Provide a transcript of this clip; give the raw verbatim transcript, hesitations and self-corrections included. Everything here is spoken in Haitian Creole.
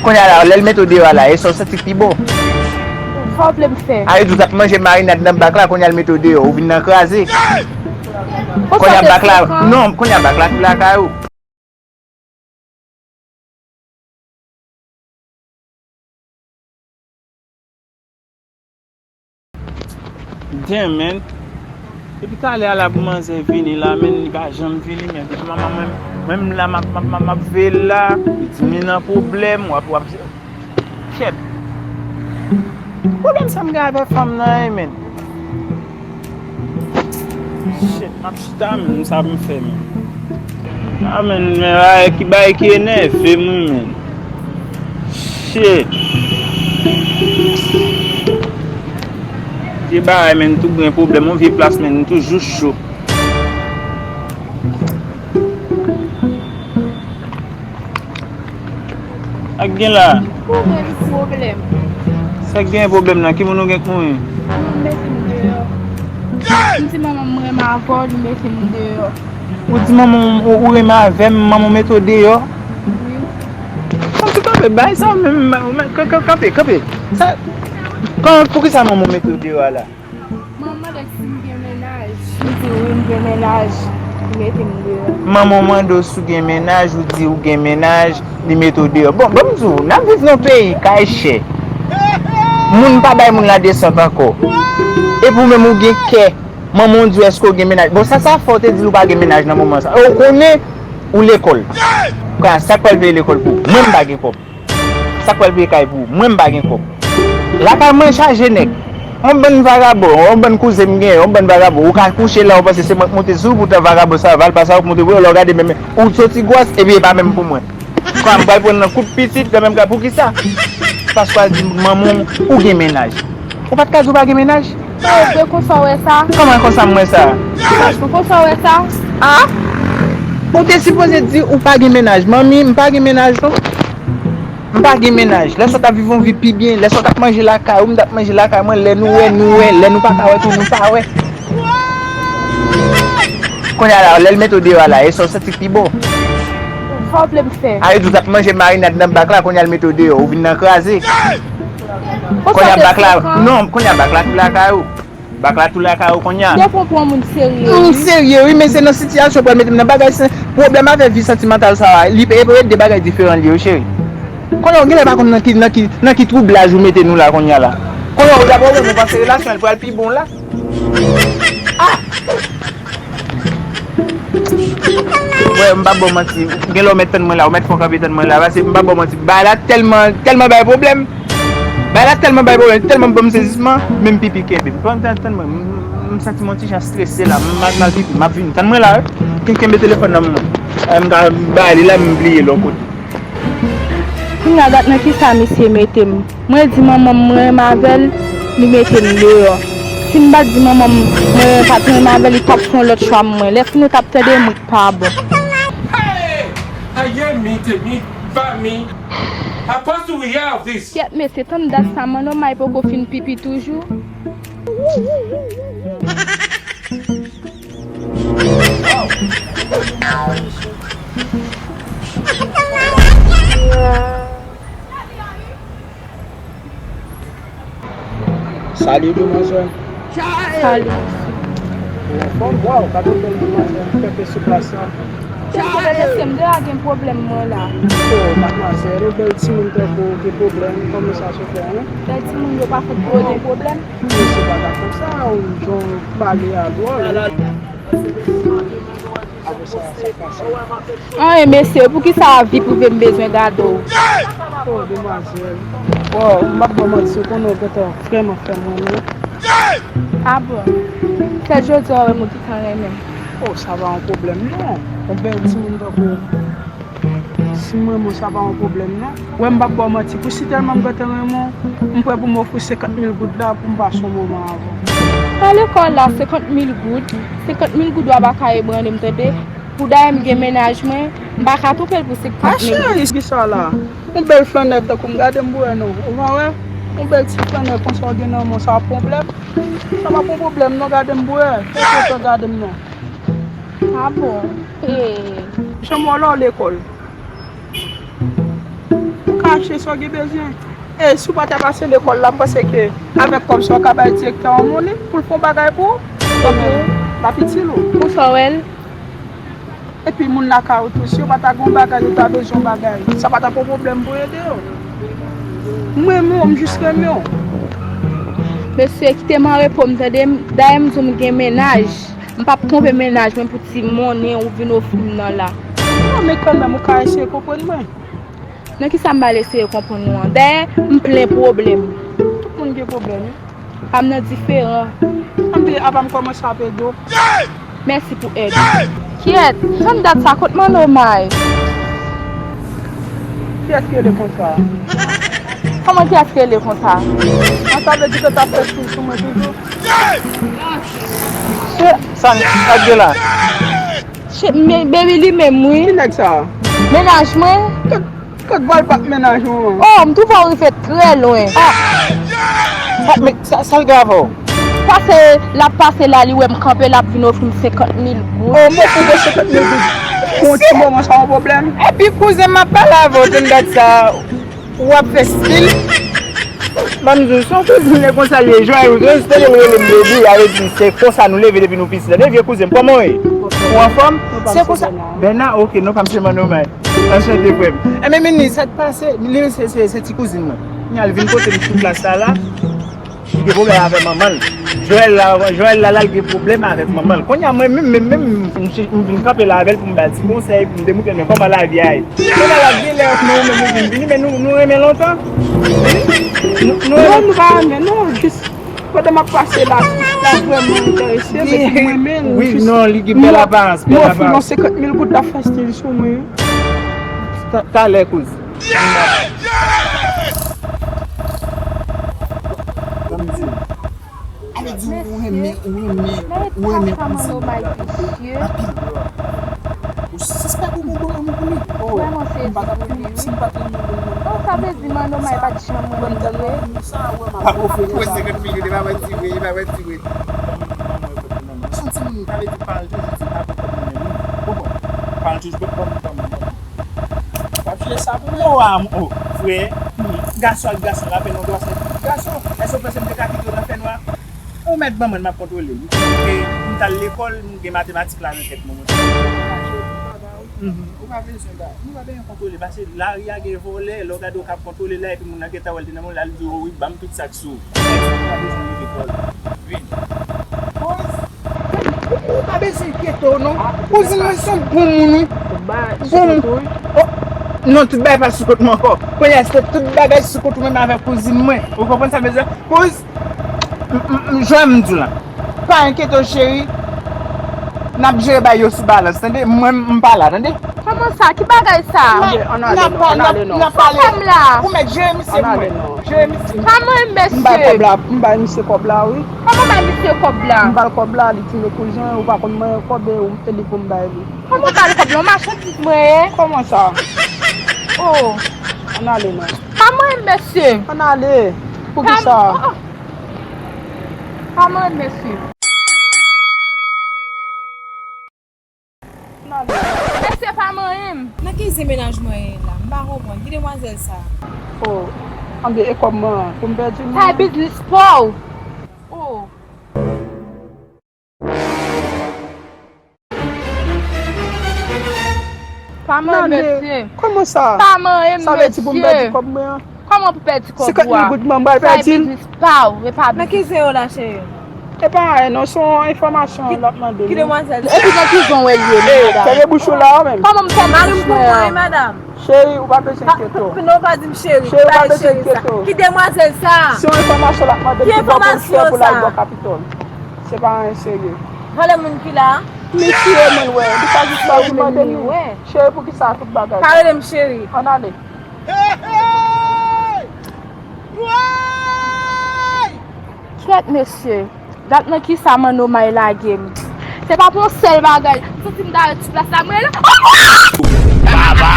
Kounye a la, lè l mete w deyò a la, e sa w santi k pi bon? Sa w vle m fè? A, yo di w t ap manje marinad nan bak la, kounye a l mete w deyò, ou vin nan kraze. Kounye a bak la, non, kounye a bak la tou lakay ou. Damn, man. Depi talè a la pou manzè vini la, men li pa janm vini, men depi manman mwen, menm la m ap, m ap, m ap, m ap veye l la, li di m li nan pwoblèm, w ap, w ap, kèt. Pwoblèm sa m gen avè fanm nan, men. Shit, m ap chita, men m sa pou m fè, men. A, men, men, bagay ki, bagay ki enève m, wi, men. Shit. Vye bagay, men, tou gen pwoblèm, yon vye plas, men, m toujou cho. Sa k gen la? Pwoblèm, pwoblèm. Sa k gen pwoblèm nan? Ki moun ou gen k mouri? Moun mete m deyò. M di manman m renmen avè w, li mete m deyò. Ou di manman w, ou, ou renmen avè m, manman w mete w deyò? Wi. Kanpe, kanpe, bay sa menm, kanpe, kanpe. Sa, kòman, poukisa manman w mete w deyò a la? Manman mande si m gen mennaj, m di wi m gen mennaj, li mete m deyò. Manman w mande w si w gen mennaj, ou di ou gen mennaj, li mete w deyò. Bon, ban m di w, n ap viv nan yon peyi, kay chè. Moun pa bay moun ladesant ankò. Epi w menm ou gen kè. Manman w di w èske w gen mennaj. Bon, sa, sa fè w te di l ou pa gen mennaj nan moman sa. Ou konnen ou lekòl. Sa k pral peye lekòl pou ou? Mwen m pa gen kòb. Sa k pral peye kay pou ou? Mwen m pa gen kòb. Lakay mwen chaje nèg. Yon bann vagabon, yon bann kouzen m gen, yon bann vagabon. Ou ka kouche la, ou panse se mwen k monte sou ou, poutan vagabon sa, valpa sa, ou k monte pou yo, lè w gade menm, ou soti gwòs, epi e pa menm pou mwen. Kwa, m pral pran nan kout pitit, kanmenm, poukisa? Paske w al di manman w, ou gen mennaj. Ou pa t ka di w pa gen mennaj? Sa yo vre konsa w wè sa? Kòman konsa m wè sa? Paske konsa w wè sa? A? Ou te sipoze di ou pa gen mennaj. Manmi, m pa gen mennaj non. M pa gen mennaj. Lè sa w t ap viv yon vi pi byen, lè sa w t ap manje lakay ou, m t ap manje lakay mwen, lè nou wè, nou wè, lè nou pa ka wè tou, nou pa wè. Kounye a la, lè l mete w deyò a la, e sa w santi k pi bon? Sa w vle m fè? A, yo di w t ap manje marinad nan bak la, kounye a l mete w deyò, ou vin nan kraze. Kounye a bak la, non, kounye a bak la tou lakay ou. Bak la tou lakay ou kounye a. Depi w pran moun serye, wi. Moun serye, wi, men se nan sitiyasyon pral mete m nan bagay, se pwoblèm avè vi santimantal sa a, li, e, e de bagay diferan l ye, wi, cheri. Kounye a, ou genlè pa konn nan ki, nan ki, nan ki twoublaj ou mete nou la kounye a la. Kounye a, ou dabò, ou menm, ou panse relasyon an pral pi bon la. Ah! Wè, m p ap ba w manti. Gen lè w mèt tann mwen la, ou mèt fè w kanpe tann mwen la. Paske m p ap ba w manti. Bagay la tèlman, tèlman bay pwoblèm. Bagay la tèlman bay pwoblèm, tèlman ban m sezisman, menm pipi kenbe m. Pandan tann mwen, m, m santi m yon ti jan strese la. M al, m al pipi, m ap vini. Tann mwen la, wi. Ken-, kenbe telefòn nan men mwen. M ka bay li la, m bliye l yon kote. Kounye a gad nan kisa misye mete m. Mwen di manman m mwen renmen avè l, li mete m deyò. Si m pa t di manman m mwen pa t renmen avè l, li t ap fè yon lòt chwa mwen. Lè fini ou t ap tande m wi k pa bon. Hey! Aye mi te mi va mi. Apostle we have this. Kyèt mesye, tann dat sa manno may poko fin pipi toujou. Salut demwazèl. Salut. Ou anfòm? Waw, gade yon bèl demwazèl, pèpè sou plas la. Mesye, m deyò gen pwoblèm mwen la. Oh, madmwazèl, yon bèl timoun tankou w gen pwoblèm, kòman sa se fè, en? Bèl timoun yo pa fèt pou yo gen pwoblèm. Mesye pa ka konsa, ou jan w pale a dwòl. Apre sa, sa k pase? Anyen, mesye, poukisa vi prive m bezwen gade w? Oh, demwazèl. Oh, m p ap ba w manti, ou konnen w gentan vrèman fè m renmen. Ah bon? Sèl jodi a w wè m ou gentan renmen m. Oh, sa pa yon pwoblèm, non. Yon bèl timoun tankou w. Si m renmen w, sa pa yon pwoblèm, non. Wè, m p ap ba w manti, pou si tèlman m gentan renmen w, m prè pou m ofri senkant mil goud la pou m pase yon moman avè w. Pale kò w la, senkant mil goud? Senkant mil goud ou a pa ka ebranle m, tande? Pou dayè m gen mennaj mwen, m pa ka twonpe l pou senkant mil goud. A cheri, kisa la? Yon bèl flannè tankou m, gade m pou wè non. Ou pa wè? Yon bèl ti flannè konsa w gen nan men w, sa pwoblèm? Sa pa pon pwoblèm, non, gade m pou wè. Fè kontan gade m non. Ah bon? Hey. Jan m wè w la w lekòl. Ou Achte sa w gen bezwen. E si w pa ta pase lekòl la, m panse ke avèk kòb sa w ka bay direktè an monnen pou l fè yon bagay pou ou. Kòm l ap itil ou. Konsa w wè l? Epi moun lakay ou tou, si yo pa ta gen yon bagay, yo ta bezwen yon bagay, sa pa ta pran pwoblèm pou ede yo. M renmen w, m jis renmen w. Mesye, kite m an repo m, tande m. Dayè m di w m gen mennaj. M p ap twonpe mennaj mwen pou ti monnen ou vin ofri m nan la. Non, men kanmenm, ou ka eseye konprann mwen. Nan kisa m pral eseye konprann ou an? Dayè, m plen pwoblèm. Tout moun gen pwoblèm, wi. Pa m nan diferan. Anben, apa m kòmanse ap ede w? Mèsi pou èd. Kyèt, tann dat sa, kot Manno May? Kiyès ki rele konsa? Kòman kiyès ki rele konsa? An, sa vle di ke w t ap fè stil sou mwen toujou? Shit, sa n ap gen la? Shit, men, baby, li menm, wi. Ki nèg sa? Mennaj mwen. Kot, kot vòl pa t mennaj mwen? Oh, m twouve w rive trè lwen. Ah! Ah, men sa, sa l gen avè w? Pase, l ap pase la, li wè m kanpe, l ap vin ofri m senkant mil goud. Oh, m ofri w senkant mil goud pou yon ti moman, sa yon pwoblèm? Epi, kouzen, m ap pale avè w, tann dat sa. W ap fè stil. Ban m di w, se yon kouzin li konsa l ye, Joël, ou tande l rele m baby, sa vle di se konsa nou leve depi nou piti, tande vye kouzen m, kòman w ye? Ou anfòm? Se konsa. Bèna, ok, non pa m se Manno May. Anchante, frè m. Enben, men li, sa k pase? Li, se, se, se ti kouzin mwen. Kounye a, l vin kote m sou plas sa la. Li gen pwoblèm avèk manman l. Joël la, Joël la, la, li gen pwoblèm avèk manman l. Kounye a, mwen menm, menm, menm, m, m vin kanpe la avè l pou m ba l ti konsèy, pou m demontre l men kòman lavi a ye. Kounye a, la, genlè, nou, nou, nou vin vini, men nou, nou renmen lontan. Nou, nou Non, renmen nou pa renmen, non, jis pandan m ap pase la, la vrèman enterese, men pou mwen menm, wi, jis non, li gen bèl aparans, bèl aparans. M ofri l yon senkant mil goud, l ap fè stil sou mwen. Ta-, talè, kouz. Ban m di w. Ale di w renmen, ou renmen, ou renmen kouzin mwen anpil. Ou sispèk ou gen bon lanmou pou li? Oh, m pa t ap, si m pa t renmen moun nan. Oh, sa vle di Manno May pa t janm renmen li vre? Pa ofri l sa. Senkant mil goud, e pa manti vre, e pa manti vre. Ou se yon timoun, sa vle di pa al toujou di pa pran kòb mwen menm, wi. Ou konprann? Pa al toujou, ban m, ban m, ban m. W ap jwe sa pou mwen? Non, a, oh, frè, gason ak gason, rapè non, gason ak gason. Èske w panse m te ka kite w nan fènwa? Ou mèt ban mwen, m ap kontwole l. M te, m t al lekòl, m gen matematik la nan tèt mwen, mwen. Mhm. Ou pa bezwen ba, nou pa bezwen kontwole, paske lari a gen vòlè, lè w gade w ka ap kontwole la, epi moun nan gentan wè l te nan men w, l al di w, wi, ban m tout sa k sou ou. Ou pa bezwen leve kò l. Vin. Ou pa bezwen enkyete w non. Kouzin mwen se yon bon moun, wi. Bon moun. Oh, non, tout bagay pa sou kont mwen ankò. Kounye a, se tout bagay sou kont ou menm avèk kouzin mwen. Ou konprann sa m vle di? Kouz, m, m, m, jan m di w la. Pa enkyete w, cheri. N ap jere bagay yo sou balans, tande? Mwen, m pa la, tande? Kòman sa? Ki bagay sa? Ann ale non, ann ale non. Sa fè m la? Ou mèt jere misye pou mwen. Jere misye. Pa mwen, mesye. M bay kòb la, m bay misye kòb la, wi. Kòman bay misye kòb la? M ba l kòb la, li di m, kouzen, ou pa konn mwen kòb e ou m te li pou m bay li. Kòman w ba l kòb la? Machandiz mwen ye? Kòman sa? Oh. Ann ale non. Pa mwen, mesye. Ann ale. Poukisa? Pa m-, oh, oh. Pa mwen, mesye. Mesye pa manyen m. Nan ki zen mennaj mwen ye la? M pa konprann. Ki demwazèl sa? Oh, anben e kòb mwen an pou m pèdi l. Sa e biznis pa w. Oh. Pa manyen m, mesye. Kòman sa? Pa manyen m, mesye. Sa vle di pou m pèdi kòb mwen an? Kòman pou pèdi kòb ou a? Senkant mil goud mwen, m pral pèdi l. Sa e biznis pa w, e pa biznis. Nan ki zen yo la, cheri? E pa anyen non, se yon enfòmasyon l ap mande m. Ki demwazèl sa? Epi nan ki zen w wè l ye, madanm? Fèmen bouch ou la, ou menm. Kòman m fèmen bouch mwen an? Cheri, ou pa bezwen enkyete w. Non, pa di m cheri. Cheri, ou pa bezwen enkyete w. Ki demwazèl sa? Se yon enfòmasyon l ap mande m ki bò pou l fè pou l al bò Kapitòl. Se pa anyen serye. Valè moun ki la? Misye, mwen wè. Li pa jis la, li mande m. Cheri, poukisa tout bagay? Pa rele m cheri. Ann ale. Hey, hey! Woy! Kyèt, mesye. Dat nan kisa Manno May lage m? Se pa pou yon sèl bagay. M santi m ta ret sou plas la, m rele. Baba!